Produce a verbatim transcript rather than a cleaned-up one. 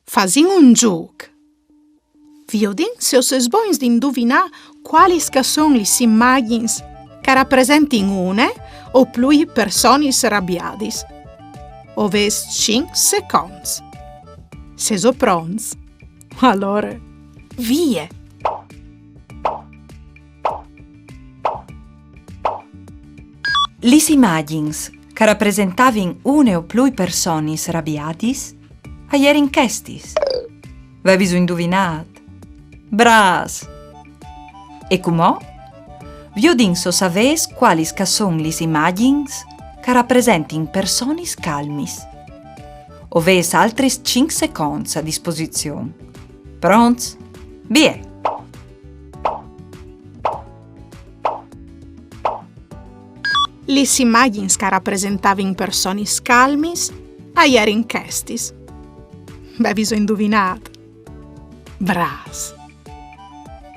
Fasìn un zûc. Viodìn se o sês bogns di induvinâ cualis che a son lis imagjins che a rapresentin une o plui personis rabiadis. O vês cinc seconts. Sêso pronts? Alore, vie! Lis imagjins che a rapresentavin une o plui personis rabiadis a jerin chestis. Veviso induvinât? Brâfs! E cumò? Viodìn se o savês cualis che a son lis imagjins che a rapresentin personis calmis. O vês altris cinc seconts a disposizion. Pronts? Vie! Lis imagjins che a rapresentavin personis calmis a jerin chestis. Veviso induvinât? Brâfs!